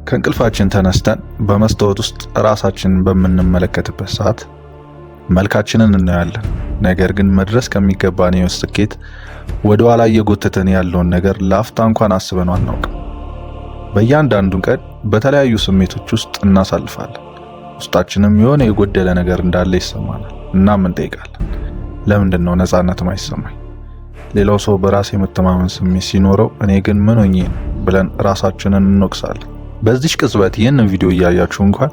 ከእንቅልፋችን ተነስተን በመስታወት ውስጥ ራሳችንን በምንመለከትበት ሰዓት መልካችንን እናያለን። ነገር ግን መድረስ ከሚገባን የህይወት ስኬት ወደ ኋላ እየጎተተን ያለውን ነገር ለአፍታ እንኳን አስበነው አናውቅም። በእያንዳንዱ ቀን በተለያዩ ስሜቶች ውስጥ እናሳልፋለን። ውስጣችንም የሆነ የጎደለ ነገር እንዳለ ይሰማናል። እናም እንጠይቃለን፣ ለምንድን ነው ነፃነት ማይሰማኝ? ሌላው ሰው በራስ የመተማመን ስሜት ሲኖረው እኔ ግን ምን ሆኜ ነው ብለን ራሳችንን እንወቅሳለን። በዚህ ቅጽበት ይህንን ቪዲዮ እያያችሁ እንኳን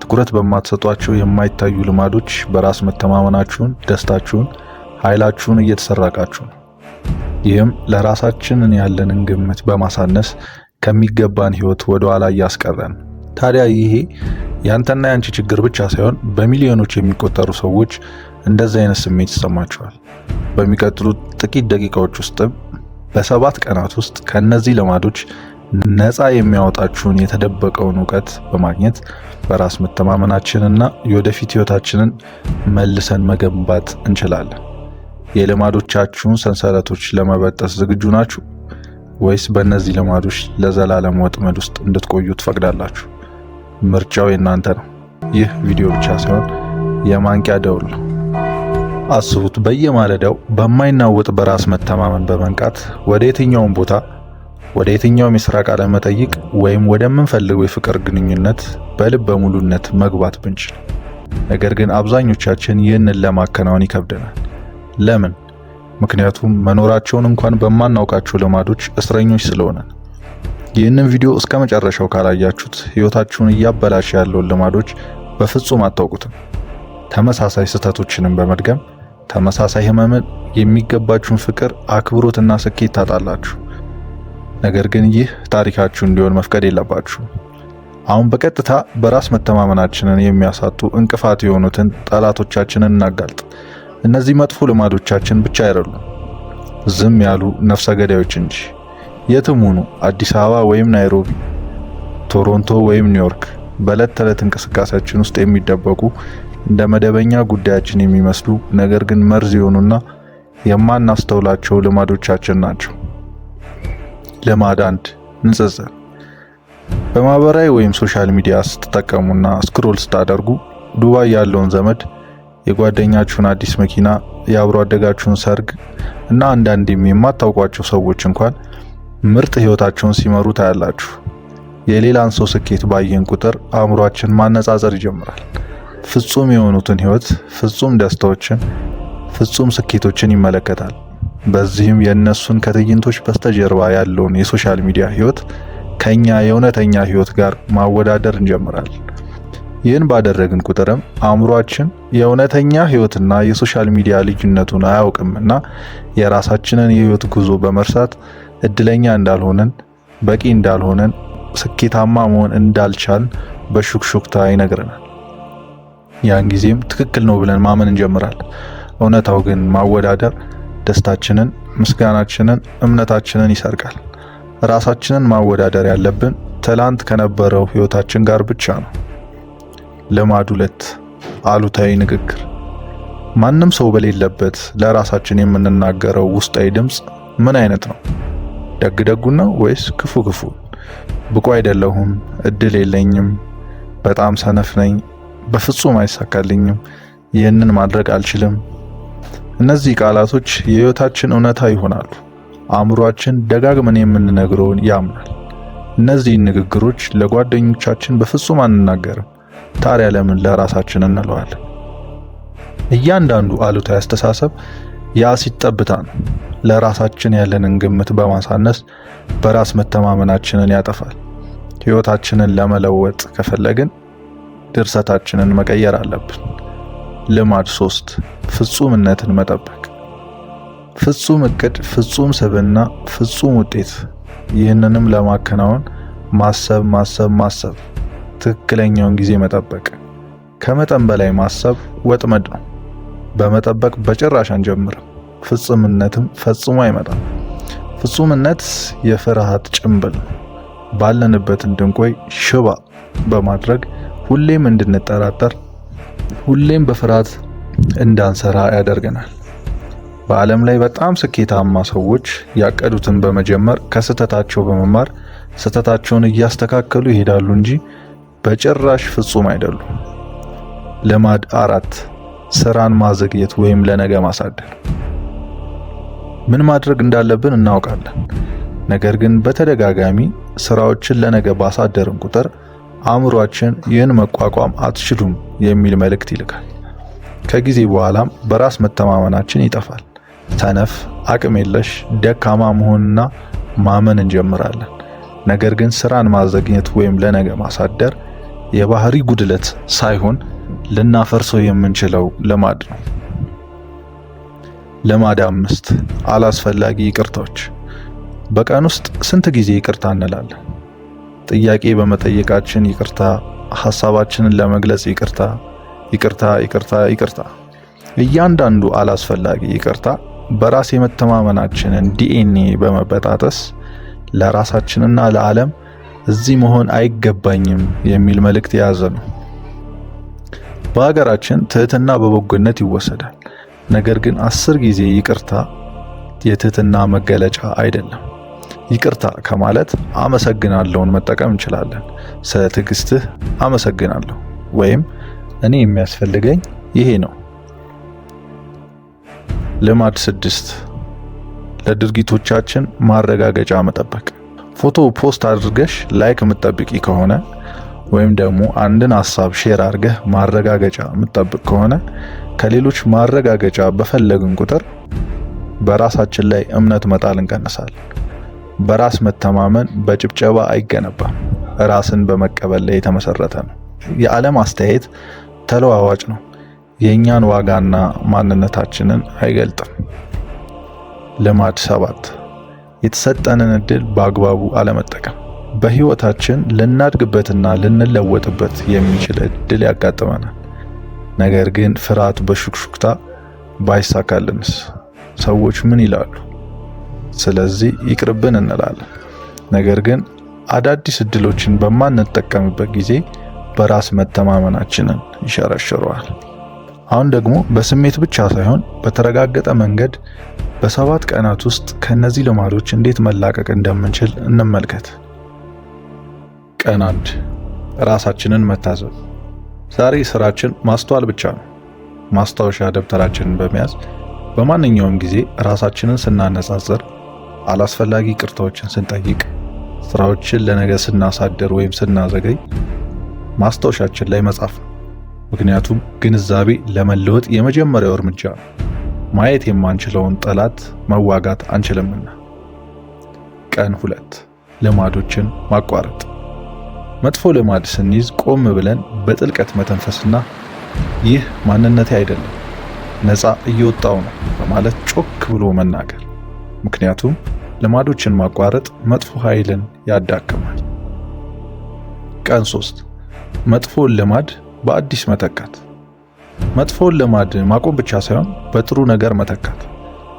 ትኩረት በማትሰጧቸው የማይታዩ ልማዶች በራስ መተማመናችሁን፣ ደስታችሁን፣ ኃይላችሁን እየተሰራቃችሁ ነው። ይህም ለራሳችንን ያለንን ግምት በማሳነስ ከሚገባን ህይወት ወደ ኋላ እያስቀረን። ታዲያ ይሄ ያንተና ያንቺ ችግር ብቻ ሳይሆን በሚሊዮኖች የሚቆጠሩ ሰዎች እንደዚህ አይነት ስሜት ይሰማቸዋል። በሚቀጥሉት ጥቂት ደቂቃዎች ውስጥም በ7 ቀናት ውስጥ ከእነዚህ ልማዶች ነፃ የሚያወጣችሁን የተደበቀውን እውቀት በማግኘት በራስ መተማመናችንና የወደፊት ህይወታችንን መልሰን መገንባት እንችላለን። የልማዶቻችሁን ሰንሰለቶች ለመበጠስ ዝግጁ ናችሁ ወይስ በእነዚህ ልማዶች ለዘላለም ወጥመድ ውስጥ እንድትቆዩ ትፈቅዳላችሁ? ምርጫው የእናንተ ነው። ይህ ቪዲዮ ብቻ ሳይሆን የማንቂያ ደውል ነው። አስቡት፣ በየማለዳው በማይናወጥ በራስ መተማመን በመንቃት ወደ የትኛውም ቦታ፣ ወደ የትኛውም የሥራ ቃለ መጠይቅ ወይም ወደምንፈልገው የፍቅር ግንኙነት በልበ ሙሉነት መግባት ብንችል። ነገር ግን አብዛኞቻችን ይህንን ለማከናወን ይከብደናል። ለምን? ምክንያቱም መኖራቸውን እንኳን በማናውቃቸው ልማዶች እስረኞች ስለሆነን። ይህንን ቪዲዮ እስከ መጨረሻው ካላያችሁት ህይወታችሁን እያበላሸ ያለውን ልማዶች በፍጹም አታውቁትም። ተመሳሳይ ስህተቶችንም በመድገም ተመሳሳይ ህመምን፣ የሚገባችሁን ፍቅር፣ አክብሮትና ስኬት ታጣላችሁ። ነገር ግን ይህ ታሪካችሁ እንዲሆን መፍቀድ የለባችሁም። አሁን በቀጥታ በራስ መተማመናችንን የሚያሳጡ እንቅፋት የሆኑትን ጠላቶቻችንን እናጋልጥ። እነዚህ መጥፎ ልማዶቻችን ብቻ አይደሉም፣ ዝም ያሉ ነፍሰ ገዳዮች እንጂ። የትም ሁኑ፣ አዲስ አበባ ወይም ናይሮቢ፣ ቶሮንቶ ወይም ኒውዮርክ፣ በዕለት ተዕለት እንቅስቃሴያችን ውስጥ የሚደበቁ፣ እንደ መደበኛ ጉዳያችን የሚመስሉ ነገር ግን መርዝ የሆኑና የማናስተውላቸው ልማዶቻችን ናቸው። ልማድ 1፣ ንጽጽር። በማህበራዊ ወይም social media ስትጠቀሙና scroll ስታደርጉ ዱባይ ያለውን ዘመድ፣ የጓደኛችሁን አዲስ መኪና፣ የአብሮ አደጋችሁን ሰርግ እና አንዳንዴም የማታውቋቸው ሰዎች እንኳን ምርጥ ህይወታቸውን ሲመሩ ታያላችሁ። የሌላን ሰው ስኬት ባየን ቁጥር አእምሯችን ማነጻጸር ይጀምራል። ፍጹም የሆኑትን ህይወት፣ ፍጹም ደስታዎችን፣ ፍጹም ስኬቶችን ይመለከታል። በዚህም የእነሱን ከትዕይንቶች በስተጀርባ ያለውን የ social media ህይወት ከኛ የእውነተኛ ህይወት ጋር ማወዳደር እንጀምራለን። ይህን ባደረግን ቁጥርም አእምሯችን የእውነተኛ ህይወትና የ social media ልዩነቱን አያውቅምና የራሳችንን የህይወት ጉዞ በመርሳት እድለኛ እንዳልሆንን፣ በቂ እንዳልሆንን፣ ስኬታማ መሆን እንዳልቻልን በሹክሹክታ ይነግረናል። ያን ጊዜም ትክክል ነው ብለን ማመን እንጀምራለን። እውነታው ግን ማወዳደር ደስታችንን፣ ምስጋናችንን፣ እምነታችንን ይሰርቃል። ራሳችንን ማወዳደር ያለብን ትላንት ከነበረው ህይወታችን ጋር ብቻ ነው። ልማድ 2፣ አሉታዊ ንግግር። ማንም ሰው በሌለበት ለራሳችን የምንናገረው ውስጣዊ ድምፅ ምን አይነት ነው? ደግ ደጉን ነው ወይስ ክፉ ክፉ? ብቁ አይደለሁም፣ እድል የለኝም፣ በጣም ሰነፍ ነኝ፣ በፍጹም አይሳካልኝም፣ ይህንን ማድረግ አልችልም። እነዚህ ቃላቶች የህይወታችን እውነታ ይሆናሉ። አእምሯችን ደጋግመን የምንነግረውን ያምናል። እነዚህን ንግግሮች ለጓደኞቻችን በፍጹም አንናገርም። ታዲያ ለምን ለራሳችን እንለዋለን? እያንዳንዱ አሉታዊ አስተሳሰብ የአሲድ ጠብታ ነው። ለራሳችን ያለንን ግምት በማሳነስ በራስ መተማመናችንን ያጠፋል። ህይወታችንን ለመለወጥ ከፈለግን ድርሰታችንን መቀየር አለብን። ልማድ 3፣ ፍጹምነትን መጠበቅ። ፍጹም እቅድ፣ ፍጹም ስብዕና፣ ፍጹም ውጤት። ይህንንም ለማከናወን ማሰብ፣ ማሰብ፣ ማሰብ፣ ትክክለኛውን ጊዜ መጠበቅ። ከመጠን በላይ ማሰብ ወጥመድ ነው። በመጠበቅ በጭራሽ አንጀምርም። ፍጹምነትም ፈጽሞ አይመጣም። ፍጹምነት የፍርሃት ጭንብል ነው። ባለንበት እንድንቆይ ሽባ በማድረግ ሁሌም እንድንጠራጠር፣ ሁሌም በፍርሃት እንዳንሰራ ያደርገናል። በዓለም ላይ በጣም ስኬታማ ሰዎች ያቀዱትን በመጀመር፣ ከስህተታቸው በመማር፣ ስህተታቸውን እያስተካከሉ ይሄዳሉ እንጂ በጭራሽ ፍጹም አይደሉም። ልማድ 4፣ ስራን ማዘግየት ወይም ለነገ ማሳደር። ምን ማድረግ እንዳለብን እናውቃለን። ነገር ግን በተደጋጋሚ ስራዎችን ለነገ ባሳደርን ቁጥር አእምሯችን ይህን መቋቋም አትችሉም የሚል መልእክት ይልካል። ከጊዜ በኋላም በራስ መተማመናችን ይጠፋል። ሰነፍ፣ አቅም የለሽ፣ ደካማ መሆንና ማመን እንጀምራለን። ነገር ግን ስራን ማዘግየት ወይም ለነገ ማሳደር የባህሪ ጉድለት ሳይሆን ልናፈርሰው የምንችለው ልማድ ነው። ልማድ 5፣ አላስፈላጊ ይቅርታዎች። በቀን ውስጥ ስንት ጊዜ ይቅርታ እንላለን? ጥያቄ በመጠየቃችን ይቅርታ፣ ሐሳባችንን ለመግለጽ ይቅርታ፣ ይቅርታ፣ ይቅርታ፣ ይቅርታ። እያንዳንዱ አላስፈላጊ ይቅርታ በራስ የመተማመናችንን ዲኤንኤ በመበጣጠስ ለራሳችንና ለዓለም እዚህ መሆን አይገባኝም የሚል መልእክት የያዘ ነው። በሀገራችን ትህትና በበጎነት ይወሰዳል። ነገር ግን 10 ጊዜ ይቅርታ የትህትና መገለጫ አይደለም። ይቅርታ ከማለት አመሰግናለሁን መጠቀም እንችላለን። ስለ ትዕግስትህ አመሰግናለሁ ወይም እኔ የሚያስፈልገኝ ይሄ ነው። ልማድ 6፣ ለድርጊቶቻችን ማረጋገጫ መጠበቅ። ፎቶ post አድርገሽ like የምትጠብቂ ከሆነ ወይም ደግሞ አንድን ሐሳብ share አድርገህ ማረጋገጫ የምትጠብቅ ከሆነ ከሌሎች ማረጋገጫ በፈለግን ቁጥር በራሳችን ላይ እምነት መጣል እንቀንሳለን። በራስ መተማመን በጭብጨባ አይገነባም፣ ራስን በመቀበል ላይ የተመሰረተ ነው። የዓለም አስተያየት ተለዋዋጭ ነው፣ የእኛን ዋጋና ማንነታችንን አይገልጥም። ልማድ 7፣ የተሰጠንን እድል በአግባቡ አለመጠቀም። በህይወታችን ልናድግበትና ልንለወጥበት የሚችል እድል ያጋጥመናል። ነገር ግን ፍርሃት በሹክሹክታ ባይሳካልንስ? ሰዎች ምን ይላሉ? ስለዚህ ይቅርብን እንላለን። ነገር ግን አዳዲስ እድሎችን በማንጠቀምበት ጊዜ በራስ መተማመናችንን ይሸረሽረዋል። አሁን ደግሞ በስሜት ብቻ ሳይሆን በተረጋገጠ መንገድ በ7 ቀናት ውስጥ ከነዚህ ልማዶች እንዴት መላቀቅ እንደምንችል እንመልከት። ቀን 1፣ ራሳችንን መታዘብ። ዛሬ ስራችን ማስተዋል ብቻ ነው። ማስታወሻ ደብተራችንን በመያዝ በማንኛውም ጊዜ ራሳችንን ስናነጻጽር፣ አላስፈላጊ ይቅርታዎችን ስንጠይቅ፣ ስራዎችን ለነገ ስናሳድር ወይም ስናዘገይ ማስታወሻችን ላይ መጻፍ ነው። ምክንያቱም ግንዛቤ ለመለወጥ የመጀመሪያው እርምጃ ነው። ማየት የማንችለውን ጠላት መዋጋት አንችልምና። ቀን 2፣ ልማዶችን ማቋረጥ። መጥፎ ልማድ ስንይዝ ቆም ብለን በጥልቀት መተንፈስና ይህ ማንነቴ አይደለም፣ ነፃ እየወጣው ነው በማለት ጮክ ብሎ መናገር። ምክንያቱም ልማዶችን ማቋረጥ መጥፎ ኃይልን ያዳክማል። ቀን 3፣ መጥፎን ልማድ በአዲስ መተካት። መጥፎን ልማድ ማቆም ብቻ ሳይሆን በጥሩ ነገር መተካት።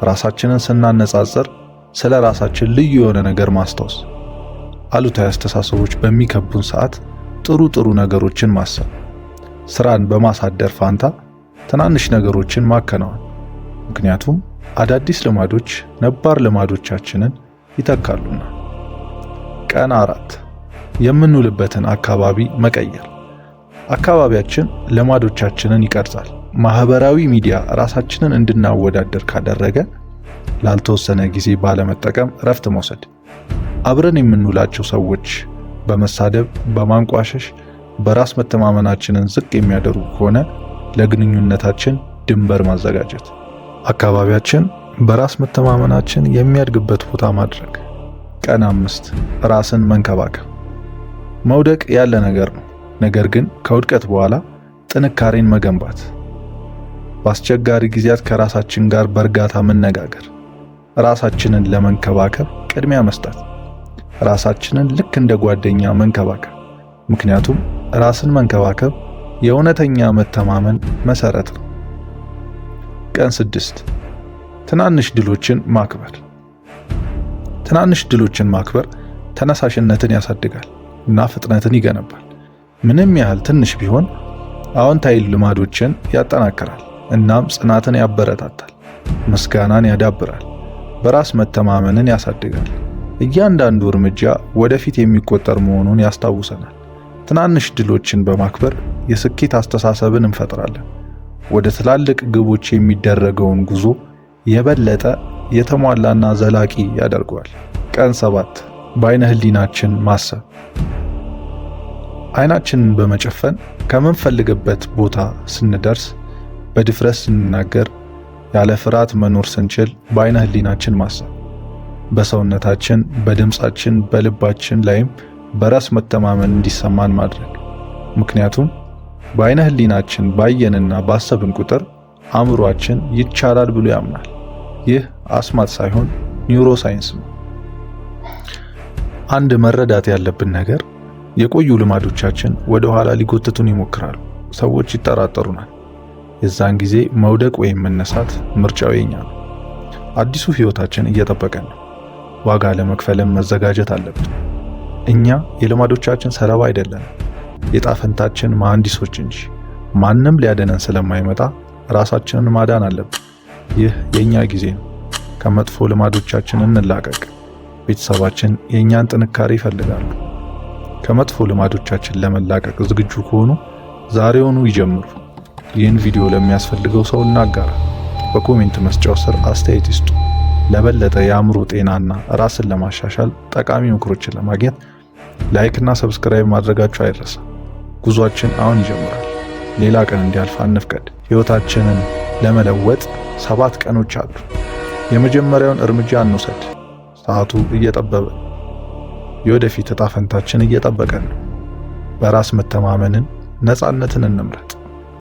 ራሳችንን ስናነጻጽር ስለ ራሳችን ልዩ የሆነ ነገር ማስታወስ። አሉታዊ አስተሳሰቦች በሚከቡን ሰዓት ጥሩ ጥሩ ነገሮችን ማሰብ። ስራን በማሳደር ፋንታ ትናንሽ ነገሮችን ማከናወን። ምክንያቱም አዳዲስ ልማዶች ነባር ልማዶቻችንን ይተካሉና። ቀን 4፣ የምንውልበትን አካባቢ መቀየር። አካባቢያችን ልማዶቻችንን ይቀርጻል። ማህበራዊ ሚዲያ ራሳችንን እንድናወዳደር ካደረገ ላልተወሰነ ጊዜ ባለመጠቀም እረፍት መውሰድ። አብረን የምንውላቸው ሰዎች በመሳደብ፣ በማንቋሸሽ በራስ መተማመናችንን ዝቅ የሚያደርጉ ከሆነ ለግንኙነታችን ድንበር ማዘጋጀት። አካባቢያችን በራስ መተማመናችን የሚያድግበት ቦታ ማድረግ። ቀን 5፣ ራስን መንከባከብ። መውደቅ ያለ ነገር ነው። ነገር ግን ከውድቀት በኋላ ጥንካሬን መገንባት። በአስቸጋሪ ጊዜያት ከራሳችን ጋር በእርጋታ መነጋገር። ራሳችንን ለመንከባከብ ቅድሚያ መስጠት። ራሳችንን ልክ እንደ ጓደኛ መንከባከብ። ምክንያቱም ራስን መንከባከብ የእውነተኛ መተማመን መሰረት ነው። ቀን 6፣ ትናንሽ ድሎችን ማክበር። ትናንሽ ድሎችን ማክበር ተነሳሽነትን ያሳድጋል እና ፍጥነትን ይገነባል። ምንም ያህል ትንሽ ቢሆን አዎንታዊ ልማዶችን ያጠናክራል፣ እናም ጽናትን ያበረታታል፣ ምስጋናን ያዳብራል፣ በራስ መተማመንን ያሳድጋል፣ እያንዳንዱ እርምጃ ወደፊት የሚቆጠር መሆኑን ያስታውሰናል። ትናንሽ ድሎችን በማክበር የስኬት አስተሳሰብን እንፈጥራለን። ወደ ትላልቅ ግቦች የሚደረገውን ጉዞ የበለጠ የተሟላና ዘላቂ ያደርገዋል። ቀን 7፣ በአይነ ህሊናችን ማሰብ። አይናችንን በመጨፈን ከምንፈልግበት ቦታ ስንደርስ፣ በድፍረት ስንናገር፣ ያለ ፍርሃት መኖር ስንችል በአይነ ህሊናችን ማሰብ፣ በሰውነታችን፣ በድምፃችን፣ በልባችን ላይም በራስ መተማመን እንዲሰማን ማድረግ። ምክንያቱም በአይነ ህሊናችን ባየንና ባሰብን ቁጥር አእምሯችን ይቻላል ብሎ ያምናል። ይህ አስማት ሳይሆን neuroscience ነው። አንድ መረዳት ያለብን ነገር የቆዩ ልማዶቻችን ወደ ኋላ ሊጎትቱን ይሞክራሉ። ሰዎች ይጠራጠሩናል። የዛን ጊዜ መውደቅ ወይም መነሳት ምርጫው የኛ ነው። አዲሱ ህይወታችን እየጠበቀን ነው። ዋጋ ለመክፈልም መዘጋጀት አለብን። እኛ የልማዶቻችን ሰለባ አይደለንም፣ የዕጣ ፈንታችን መሐንዲሶች እንጂ። ማንም ሊያድነን ስለማይመጣ ራሳችንን ማዳን አለብን። ይህ የኛ ጊዜ ነው። ከመጥፎ ልማዶቻችን እንላቀቅ። ቤተሰባችን የእኛን ጥንካሬ ይፈልጋሉ። ከመጥፎ ልማዶቻችን ለመላቀቅ ዝግጁ ከሆኑ ዛሬውኑ ይጀምሩ። ይህን ቪዲዮ ለሚያስፈልገው ሰው እናጋራ። በ comment መስጫው ስር አስተያየት ይስጡ። ለበለጠ የአእምሮ ጤናና ራስን ለማሻሻል ጠቃሚ ምክሮችን ለማግኘት like እና subscribe ማድረጋችሁ አይረሳ። ጉዟችን አሁን ይጀምራል። ሌላ ቀን እንዲያልፍ አንፍቀድ። ሕይወታችንን ለመለወጥ 7 ቀኖች አሉ። የመጀመሪያውን እርምጃ እንውሰድ። ሰዓቱ እየጠበበ፣ የወደፊት ዕጣ ፈንታችን እየጠበቀን ነው። በራስ መተማመንን፣ ነፃነትን እንምረጥ።